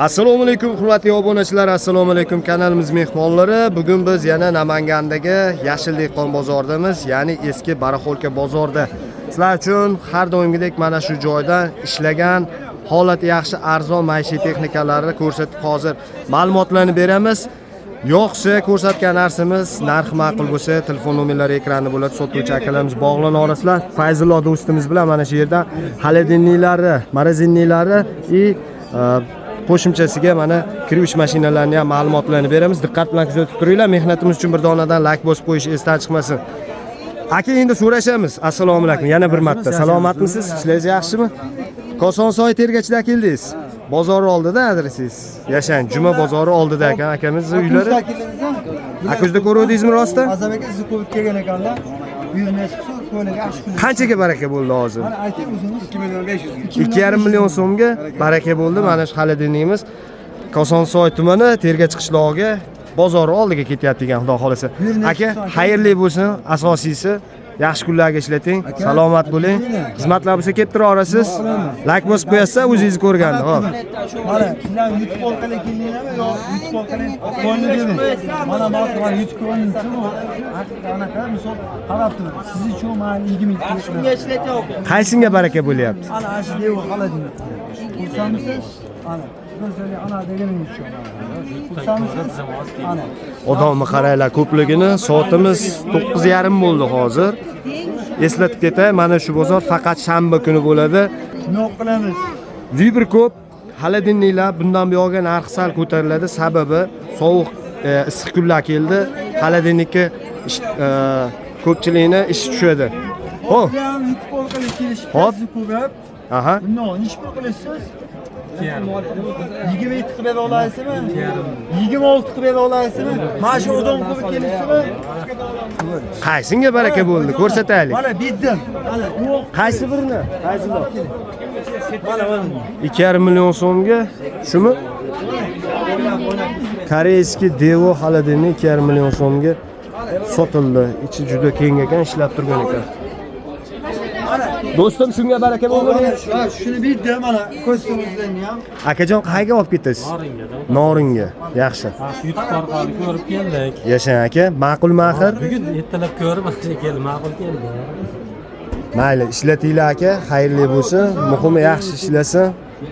Assalomu alaykum, hurmatli obunachilar, assalomu alaykum, kanalimiz mehmonlari. Bugun biz yana Namangandagi Yashil dehqon bozoridamiz, ya'ni eski Baraxolka bozorida. Sizlar uchun har doimgidek mana shu joyda ishlagan, holati yaxshi, arzon maishiy texnikalarni ko'rsatib, hozir ma'lumotlarni beramiz. Yo'qsa ko'rsatgan narsamiz narxi ma'qul bo'lsa, telefon nomerlari ekranda bo'ladi. Sotuvchi akalarimiz bog'lana olasizlar. Fayzullo do'stimiz bilan mana shu yerda холодильник lari, морозильник lari и qo'shimchasiga mana kir yuvish mashinalarini ham ma'lumotlarini beramiz. Diqqat bilan kuzatib turinglar. Mehnatimiz uchun bir donadan layk bosib qo'yish esdan chiqmasin. Aka, endi so'rashamiz. Assalomu alaykum. Yana bir marta. Salomatmisiz? Ishlaringiz yaxshimi? Kosonsoy Tergachidan keldingiz. Bozor oldida adresingiz. Yashang, Juma bozori oldida ekan akamizni uylari. Akuzda ko'ruvdingizmi rostdan? Azam aka, sizni ko'rib kelgan ekanlar. Buyurmasi qilsa, ko'ylak yaxshi kun. Qanchaga baraka bo'ldi hozir? Mana ayting o'zingiz. 2 million 500 ming. 2,5 million so'mga baraka bo'ldi. Mana shu холодильник imiz Kosonsoy tumani Tergachi qishlog'iga, bozori oldiga ketyapti ekan, xudo xohlasa. Aka, xayrli bo'lsin, asosiysi yaxshi kunlarga ishlating, salomat bo'ling. Xizmatlar bo'lsa kelib tura olasiz. Layk bosib qo'yasiz o'zingizni ko'rganda. Hop. Mana sizlar YouTube orqali keldinglarmi yo YouTube orqali qo'lni bering. Mana mana YouTube ko'rinishim bu. Anaqa misol qarab turing. Siz uchun mana 20 ming. Qaysinga baraka bo'lyapti? Ana shu devo холодильник. Xursandmisiz? Ana. Ko'zlarga ana deganing uchun. Xursandmisiz? Ana. Odamni qaranglar ko'pligini. Soatimiz 9:30 bo'ldi hozir. Eslatib ketay, mana shu bozor faqat shanba kuni bo'ladi. Nima qilamiz? Выбор ko'p. Холодильник lar bundan buyog'iga narxi sal ko'tariladi. Sababi sovuq, issiq kunlar keldi. Холодильник ka ko'pchilikni ishi tushadi. Xo'p. Ham YouTube orqali kelishib, sizni ko'rib, bundan nechi pul qilasiz? 27 qilib bera olasizmi? 26 qilib bera olasizmi? Mana shu odam qilib kelisizmi? Qaysinga baraka bo'ldi? Ko'rsataylik. Mana bitdim. Mana yo'q. Qaysi birini? Qaysi bor? Mana mana. 2,5 million so'mga shumi? Корейский Devo холодильник 2,5 million so'mga sotildi. Ichi juda keng ekan, ishlab turgan ekan. Do'stim, shunga baraka bo'ldimi? Mana shuni bitdim, mana ko'rsatuvlarni ham. Akajon, qayerga olib ketasiz? Noringa. Noringa. Yaxshi. Shu YouTube orqali ko'rib keldik. Yashang aka, ma'qulmi axir? Bugun ertalab ko'rib, mana keldi, ma'qul keldi. Mayli, ishlatinglar aka, xayrli bo'lsin. Muhimi yaxshi ishlasin.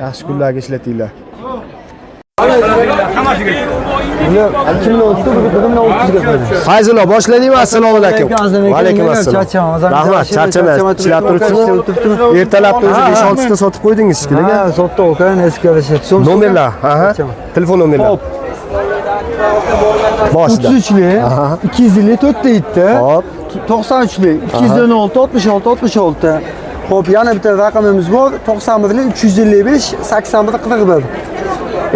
Yaxshi kunlarga ishlatinglar. Buni 2 million 30, 1 million 30 ga qo'ydim. Fayzullo, boshladingmi? Assalomu alaykum. Va alaykum assalom. Rahmat, charchamaysiz. Ishlab turibsizmi? Ertalabda o'zi 5-6 ta sotib qo'ydingiz shekilli. Ha, sotdi aka, eski so'm. Nomerlar, aha. Telefon nomerlar. Hop. Boshida. 33lik, 254 ta yetti. Hop. 93lik, 216 66 66. Xo'p, yana bitta raqamimiz bor. 91lik 355 81 41.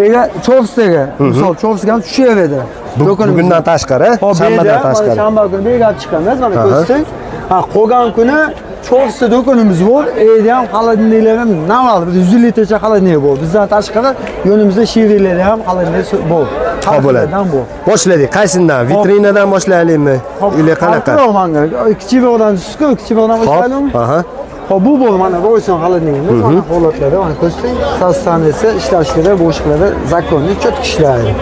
Agar Chovsga, misol Chovsga ham tushaveradi. Bugundan tashqari, Hop, shanbadan tashqari. Shanba kuni belgilab chiqamiz, mana ko'rsating. Ha, qolgan kuni Chovsda do'konimiz bor. Evda ham холодильник lar ham normal, bir 150 litrcha холодильник bor. Bizdan tashqari yonimizda sherilarda ham холодильник bor. Hop, bo'ladi. Xalqlardan bor. Boshladik. Qaysidan? Vitrinadan boshlaylikmi? Или qanaqa? Farqi yo'q manga. Kichikroqdan tusku, kichikroqdan Hop. boshlaylikmi? Aha. Hop, bu bor, mana Royson холодильник imiz, mana holatlarda, mana ko'rsating, состояние si, ishlashlari, bo'shliqlari законный, чётко ishlaydi.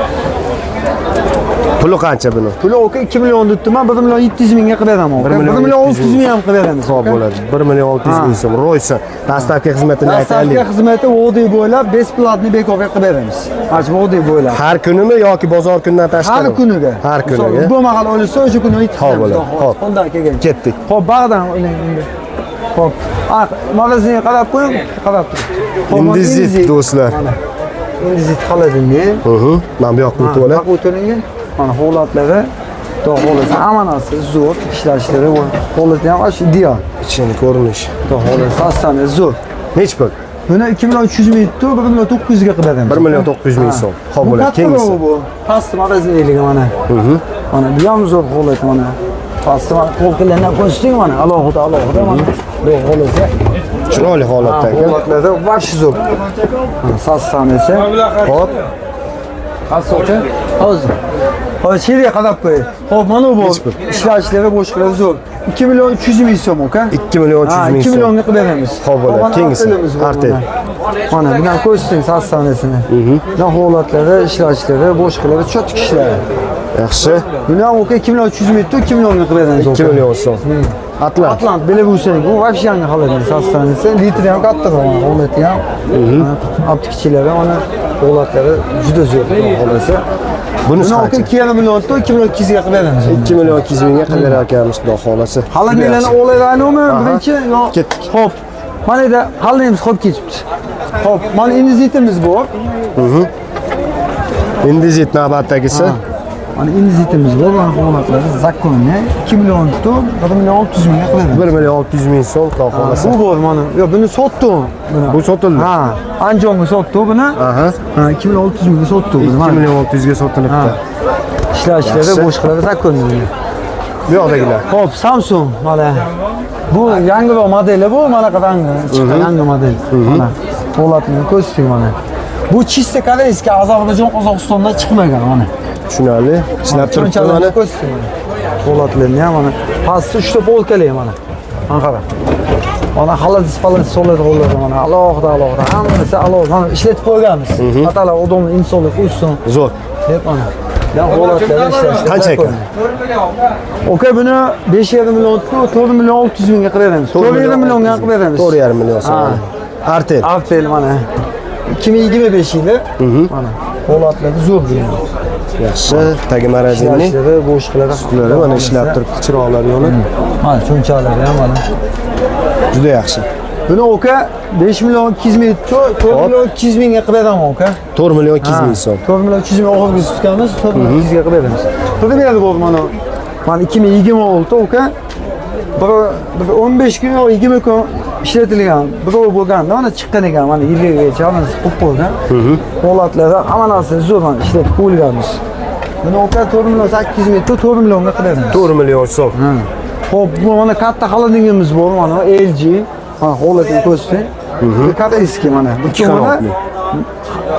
Puli qancha buni? Puli aka 2 million debdiman, 1 million 700 mingga qilib beraman aka. 1 1 million 600 ming ham qilib beramiz. Hop, bo'ladi. 1 million 600 ming so'm. Royson. Доставка xizmatini aytaylik. Доставка xizmati vodiy bo'ylab бесплатный bekorga qilib beramiz. Mana shu vodiy bo'ylab. Har kunimi yoki bozor kundan tashqari? Har kuniga. Har kuniga. Bu mahal olsa, o'sha kuni yetkazamiz. Hop, bo'ladi. Hop. Qo'ldan kelgan. Ketdik. Hop, bag'dan o'ylang endi. Hop. Ah, magazinga qarab qo'ying, qarab turing. Hop, mana Indizit do'stlar. Mana. Indizit холодильник. Mana bu yoqqa o'tib olay. Baq o'tiring. Mana holatlari, xudo xohlasa hamma narsa zo'r, ishlashlari, holati ham shu ideal. Ichini ko'rinishi. Xudo xohlasa состояние zo'r. Nechi pul? Buni 2 million 300 ming debdi, 1 million 900 ga qilib beramiz. 1 million 900 ming so'm. Xo'p, Bu bo'ladi. kattaroq Keyingisi. bu. Pasti magazinligi mana. Mana bu ham zo'r holat mana. Pasti mana polkalardan ko'rsating mana alohida alohida mana. Xudo xohlasa Chiroyli holatda aka. holatlarda вообще zo'r. Mana состояние si. Hop. Hozir. Hozir sheriga qarab qo'y. Xo'p, mana bu Nechi pul? ishlashlari, bo'shliqlari zo'r. 2 million 300 ming so'm aka. 2 million 300 Ha, ming 2 so'm. millionga qilib beramiz. Xo'p, bo'ladi. Mana Keyingisi, Artelimiz bor Artel. mana. Mana bundan ko'rsating sostanisini. Bundan holatlari, ishlashlari, boshqalari, чётко ishlari. Yaxshi. Buni ham aka 2 million 300 ming, 2 millionga qilib beramiz. 2 million so'm. Atlant. Atlant Belarusning bu вообще yangi холодильник sostanisi. Litri ham katta mana holati ham. Aptikchilari mana holatlari juda zo'r xohlasa. Bunisi Buni aka qancha? 2,5 million, 2 million 200 ga qilib beramiz. 2 million 200 mingga qilib berar ekanmiz, xudo xohlasa. Холодильник larni olaylikmi birinchi yo? Ketdik. Xo'p. Mana yerda холодильник imiz qolib ketibdi. Xo'p, mana Indezitimiz bor. Indezit navbatdagisi. Mana Indezitimiz bor, mana holatlari законный 2 million 1 million 600 mingga qilib beramiz. 1 million 600 ming so'm, xudo xohlasa. Bu bor mana. Yo'q, buni sotdim. Buni. Bu sotildi. Ha, Andijonga sotdi buni. Aha. Ha, 2 million 600 mingga sotdi buni. 2 Mana. million 600 ga sotilibdi. Ishlashlari, Yaxshi. boshqalari законный. Bu yoqdagilar. Xo'p, Samsung mana. Bu yangiroq modeli bu, mana rangi chiqqan yangi model. Mana holatini ko'rsating mana. Bu чисто корейский, Ozarbayjon, Qozog'istondan chiqmagan mana. Tushunarli. Ishlab turibdi Cho'nchalarni mana. ko'rsating mana. Holatlarini ham mana. Pastda 3 ta полка li mana. Mana qara. Mana холодец falon soladi qo'llarda mana alohida alohida hammasi alohida mana ishlatib qo'yganmiz. Atalar odamlar insonlar qo'ysin Zo'r. deb mana. Ya holatlar ishlashdi. Qancha ekan? Okey, buni 5,5 million, 4 million 600 mingga qilib beramiz. 4,5 millionga qilib beramiz. 4,5 million so'm. Ha. Artel. Artel mana. 2025 yili. Mana holatlari zo'r bu. Yaxshi. Tagi морозильный. Ishlashlari, boshqalari Ustlari mana ishlab turibdi, chiroqlar yonib. Mana cho'nchalari ham mana. Juda yaxshi. Buni aka 5 million 200 ming, 4 million 200 mingga qilib beraman aka. 4 million 200 ming so'm. 4 million 200 ming oxirgi tutganmiz, 4 million 200 ga qilib beramiz. Qilib beradi bu mana. Mana 2026 aka. Bir 15 kun yo 20 kun ishlatilgan, bir oy bo'lganda mana chiqqan ekan, mana yilgacha hammasi qo'yib qo'ygan. Holatlarda hamma narsa zo'r mana ishlatib qo'yilganmiz. Buni aka 4 million 800 ming, 4 millionga qilib beramiz. 4 million so'm. Xo'p, bu mana katta холодильник imiz bor, mana LG. Mana holatini ko'rsating. Bu корейский mana. Bu tomoni qanotli.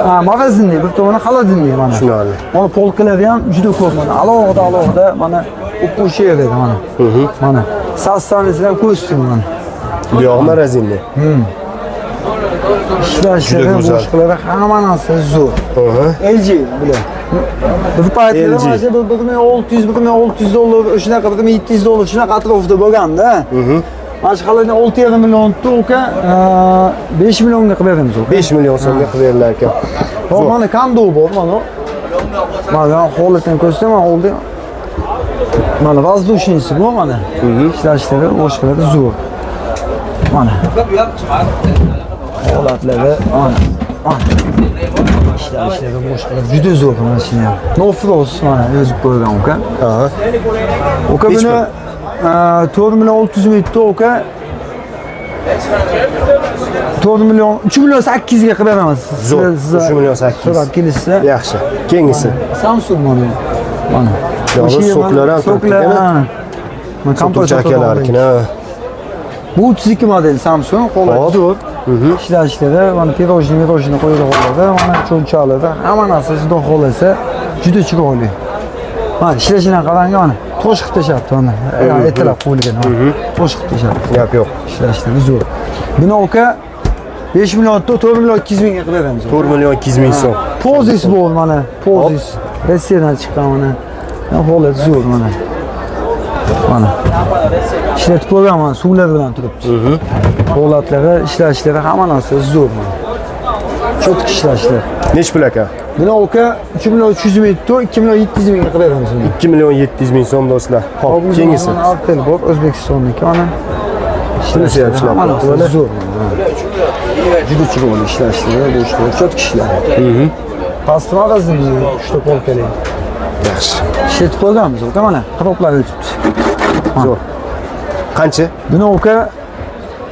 Ha, морозильный, bir tomoni холодильник mana. Tushunarli. Mana полка lari ham juda ko'p mana. Alohida alohida mana o'quvchi yerida mana. Mana sostanisidan ham ko'rsating mana. Bu yog'i морозильный. Ishlashlari, Juda go'zal. boshqalari hamma narsa zo'r. Aha. LG bular. Bir paytlarda LG. mana shu 1600, 1600 dollar, shunaqa 1700 dollar shunaqa atrofida bo'lganda. Mana shu холодильник 6,5 million uka, 5 millionga qilib beramiz uka. 5 million so'mga qilib berilar ekan. Hop, mana Kando bor, mana. Mana holatini ko'rsataman, oldin. Mana воздушный si bu mana. Ishlashlari, boshqalari zo'r. Mana. Holatlari, mana. Mana. Ishlashlari, boshqalari juda zo'r mana shuni ham. No Frost mana yozib qo'ygan uka. Aha. Uka Nechi buni 4 million 600 ming uka. 4 million, 3 million 800 ga qilib beramiz. Zo'r. Siz- 3 million 800. So'rab kelishsa. Yaxshi. Keyingisi. Samsung mana. Mana. Yog'i O'sha сок lar ham turibdi сок lar, ekan, ha. Mana Sotuvchi kompressor akalarkin, ha. Bu 32 model Samsung, qo'li Hop. zo'r. Ishlashlari, mana пирожный, мирожный qo'yilganlar, mana cho'nchaklari, hamma narsasi xudo xohlasa juda chiroyli. Mana ishlashini qarang, mana tosh qilib tashlabdi mana. Ertalab qo'yilgan, mana. Tosh qilib tashlabdi. Gap yo'q. Ishlashlar zo'r. Buni aka 5 million 4 million 200 mingga qilib beramiz. 4 million 200 ming so'm. Pozis bor mana, Pozis. Rossiyadan chiqqan mana. Holat zo'r mana. Mana. Ishlatib ko'rgan mana suvlar bilan turibdi. Holatlari, ishlashlari hamma narsa zo'r mana. Чётко ishlashlar. Nechi pul aka? Buni aka 3 million 300 ming, 2 million 700 mingga qilib beramiz buni. 2 million 700 ming so'm do'stlar. Hop, keyingisi. Mana Artel bor, O'zbekistonniki mana. Bunisi ham ishlab Hamma turibdi narsa mana. zo'r mana. Juda chiroyli ishlashlari, boshqa чётко ishlari. Pastki magazin uchta полка li. Yaxshi. Ishlatib qo'yganmiz aka mana, qirqlar o'tibdi. Zo'r. Qancha? Buni aka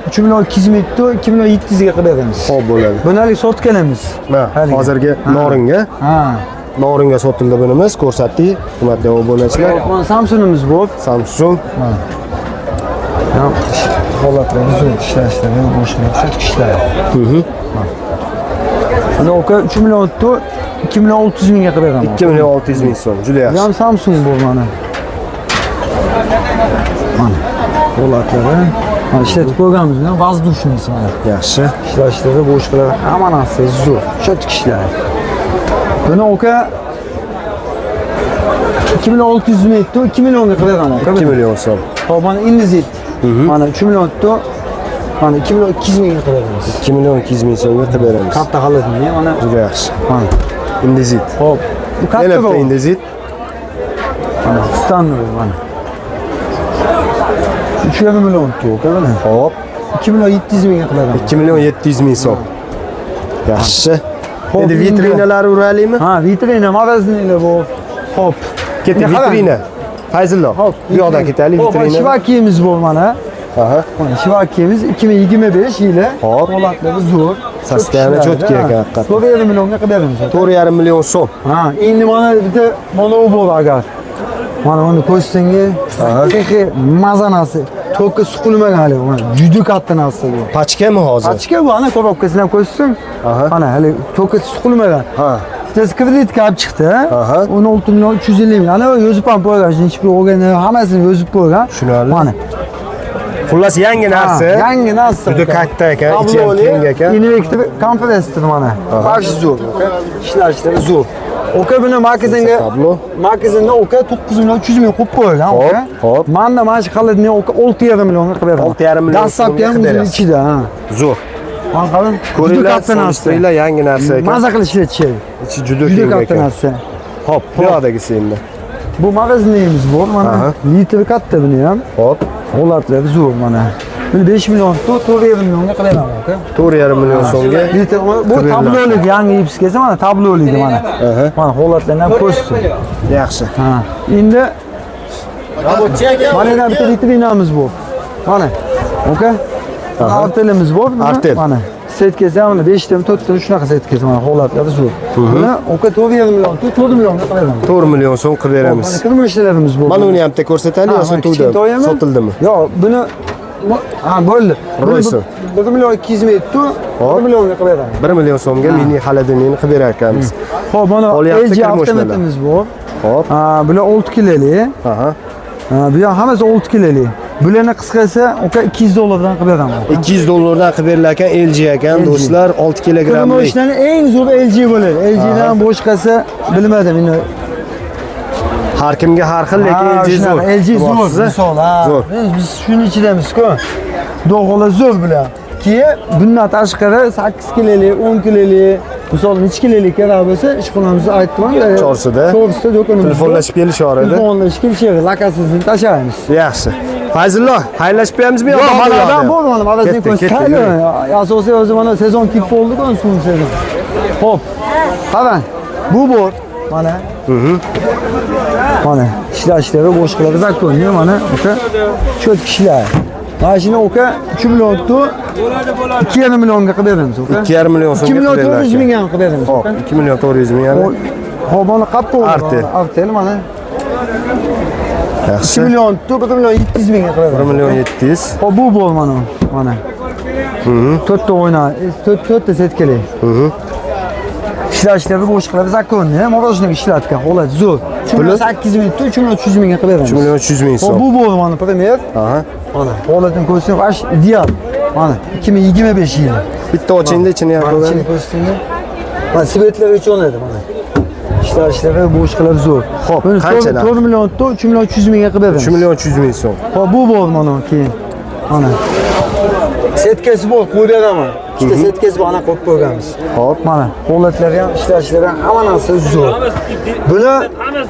3 million 200 ming, 2 million 700 ga qilib beramiz. Xo'p bo'ladi. Buni hali sotgan emiz. Ha, Haligi. hozirgi Noringa, Ha. Noringa sotildi bunimiz, ko'rsatdik. Hurmatli obunachilar. Mana Samsung'imiz bor. Samsung. Ya, holatlari zo'r ishlashlari, boshqa чётко ishlari. Buni aka 3 million 2 million 600 mingga qilib beraman. 2 million 600 ming so'm. Juda Bu yaxshi. ham Samsung bor mana. Mana. Holatlari. Mana ishlatib ko'rganmiz, воздушный mana. Yaxshi. Ishlashlari, boshqalari hamma narsa zo'r. Cho'tk ishlar. Buni aka 2 million 600 ming aytdi, 2 millionga qilib beraman aka. 2 million so'm. Hop, mana Indesit. Mana 3 million aytdi. Mana 2 million 200 mingga qilib beramiz. 2 million 200 ming so'mga qilib beramiz. Katta holatini mana. Juda yaxshi. Mana. Indesit. Hop. Bu Yana katta bitta bu. Indesit. Mana standart mana. 3,5 million aytdi aka mana. Hop. 2 million 700 mingga qilib beramiz. 2 million 700 ming so'm. Yaxshi. Hop, Endi vitrinalar uralikmi? Ha, vitrina, magazinlar bu. Hop. Ketdik Endi qarang. vitrina. Fayzullo. Hop. Bu yoqdan ketaylik Hop, vitrina. Shivakiyimiz bor mana. Aha. Mana Shivakiyimiz 2025 yili. Hop. Holatlari zo'r. Sostoyani cho'tki ekan haqiqatdan. 4,5 millionga qilib beramiz. 4,5 million so'm. Ha, endi mana bitta mana bu agar. Mana buni ko'rsangiz, haqiqiy maza narsa. To'kka suqilmagan hali, mana juda katta narsa bu. Pachkami hozir? Pachka bu, ana korobkasini ham ko'rsin. Aha. Mana hali to'kka suqilmagan. Ha. Bittasi kreditga olib chiqdi. Aha. 16 million 350 ming. Ana yozib ham qo'ygan, hech bir olgan hammasini yozib qo'ygan. Tushunarli. Mana. Xullas yangi narsa. Ha, yangi narsa. Juda katta ekan, ichi ham Tabloli, keng ekan. Inverter kompressor mana. Bashi zo'r. Ishlashlari zo'r. Oka buni magazinga Tablo. Magazinda oka 9 million 300 ming qo'yib qo'ygan Hop, oka. hop. Manda mana shu xalatni oka 6,5 millionga qilib beraman. 6,5 million Dastlabki ham so'mga qilib o'zini berasiz. ichida, ha. Zo'r. Mana qarang, juda Ko'ringlar, katta narsa. solishtiringlar, yangi narsa ekan. Maza qilib ishlatishadi. Ichi juda Juda keng katta ekan. narsa. Hop, bu yoqdagisi endi. Bu magazinimiz bor mana. Aha. Litr katta buni ham. Hop, Holatlari zo'r mana. Buni 5 million, 4,5 millionga qilib beraman aka. 4,5 million so'mga. Litr bu Qilib tablolik yangi ipskasi mana tabloligi mana. Aha. Mana holatlarni ham ko'rsin. Yaxshi. Ha. Endi mana yerda bitta vitrinamiz bor. Mana. Oka. Artelimiz bor. Buni. Artel. Mana. Setkasi ham mana 5 ta, 4 ta shunaqa setkasi mana holatlari zo'r. Buni oka 4,5 million, 4 millionga qilib beramiz. 4 million so'm qilib beramiz. Mana kirmoshlarimiz bor. Mana uni ham bitta ko'rsataylik, yo Ha, mana sotuvda. kichkintoyimi? Sotildimi? Yo'q, buni ha bo'ldi. Buni Royson. 1 million 200 ming etdi. 1 millionga qilib beramiz. 1 million so'mga mini xolodilnikni qilib berar ekanmiz. Xo'p, mana Olyapti LG kirmoshnalar. avtomatimiz bor. Hop. Ha, bular 6 kilolik. Aha. Ha, bu ham hammasi 6 kilolik. Bularni qisqasi aka 200 dollardan qilib beraman. 200 dollardan qilib berilar ekan LG ekan LG. do'stlar, 6 kilogrammlik. Kirmoshnaning eng zo'ri LG bo'ladi. LGdan boshqasi bilmadim endi. Har kimga har xil, lekin Ha, LG zo'r. shunaqa, LG zo'r, Deyapsiz-a? misol, ha. Zo'r. Biz shuni ichidamiz-ku. Xudo xohlasa zo'r bular. Keyin bundan tashqari 8 kilolik, 10 kilolik, misol necha kilolik kerak bo'lsa, ishxonamizda aytdim. Chorsuda. Chorsuda do'konimiz. bor. Telefonlashib kelishaveradi. Telefonlashib kelishadi, lokasiyasini tashlaymiz. Yaxshi. Fayzullo, xayrlashib qo'yamizmi yo Yo'q, bormi mana yoqda? adam bor mana magazin Ketdik, ketdik, ko'rsatadi. yuring. Asosiy o'zi mana sezon kelib bo'ldi-ku, so'ng sezon. Xo'p. Qarang. Bu bor. Mana. Mana ishlashlari boshqalari zakonniy mana o'sha cho't kishilar. Mana shuni oka 3 million 2,5 millionga qilib beramiz oka. 2,5 million 2 so'mga million qilib 400 berilar mingga ham qilib beramiz. Hop, oka. 2 million 400 ming yana. Xo'p, mana qattiq Artel. Artel mana 2 Yaxshi. million 1 million 700 mingga qilib 1 beramiz. million 700. Hop bu bor mana. Mana. To'rtta o'yna, to'rtta setkali. Ishlashlari boshqalari zakonniy, мороженое ishlatgan holat zo'r. 3 million 800 ming, 3 million 300 mingga qilib beramiz. 3 million 300 ming Hop so'm. bu bor mana premier. Aha. Mana holatini ko'rsin, vash ideal. Mana 2025 yili. Bitta ochingda ichini ham Mana ichini ko'raylik. ko'rsin. Mana svetlar uchun edi mana. Ishlashlari boshqalari zo'r. Xo'p, Buni qancha narx? 4 million 3 million 300 mingga qilib beramiz. 3 million 300 ming so'm. Hop bu bor mana keyin. Mana. Setkasi bor, qo'yib beraman. Ikkita setkasi bor, ana qo'yib qo'yganmiz. Hop. Mana holatlari ham, ishlashlari ham hamma narsa zo'r. Buni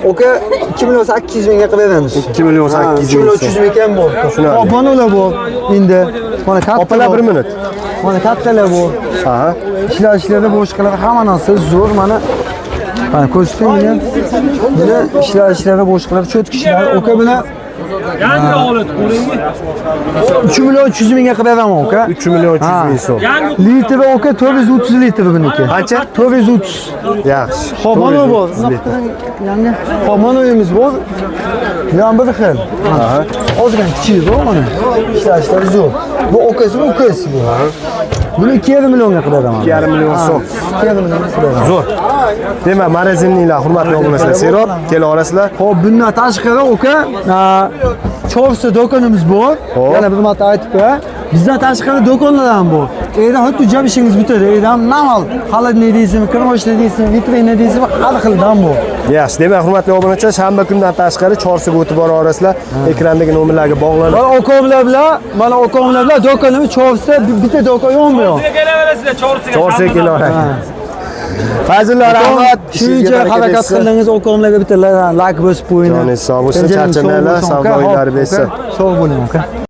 oka 2 million 800 mingga qilib beramiz. 2 million 800 3 million ming so'm. 300 mingga ham bor. Tushunarli. Hop, mana ular bor. Endi mana katta. Opalar bor. 1 minut. Mana kattalar bor. Aha. Ishlashlari boshqalari hamma narsa zo'r mana. Mana ko'rsating buni. Buni ishlashlari boshqalari cho't kishilar. Oka buni Yangi holat ko'ringmi? 3 million 300 mingga qilib beraman oka. 3 million 300 ming so'm. Litri oka 430 litr buniki. Qancha? 430. Yaxshi. Hop, mana bor. 430 litr. Yangi. Hop, mana uyimiz bor. Bu ham bir xil. Aha. Ozgina kichik bu mana. Ishlashlari zo'r. Bu okasi, bu ukasi bu. Buni 2,5 millionga qilib beraman. 2,5 million so'm. 2,5 millionga qilib beraman. Zo'r. Demak, морозильник lar, hurmatli obunachilar, Serob, kela olasizlar. Xo'p, bundan tashqari uka, Chorsu do'konimiz bor. Xo'p. Yana bir marta aytib qo'yay. Bizdan tashqari do'konlar ham bor. Evda xuddi jam ishingiz bitadi. Evda ham normal холодный deysizmi, кормочный deysizmi, vitrina deysizmi, har xildan bor. Yaxshi. Demak, hurmatli obunachilar, shanba kundan tashqari Chorsuga o'tib bora olasizlar. Ekrandagi nomerlarga bog'lanib. Mana okomlar bilan, mana okomlar bilan do'konimiz Chorsuda bitta do'kon yo'qmi yo'q? Kelaverasizlar Chorsuga. Chorsuga kela olasiz. Fayzullo, rahmat. Ishingizga Shuncha baraka harakat bersin. qildingiz, okomlarga bitta like bosib qo'ying. Joningiz sog' bo'lsin, charchamanglar, savdoylar bersin. Sog' bo'ling, aka.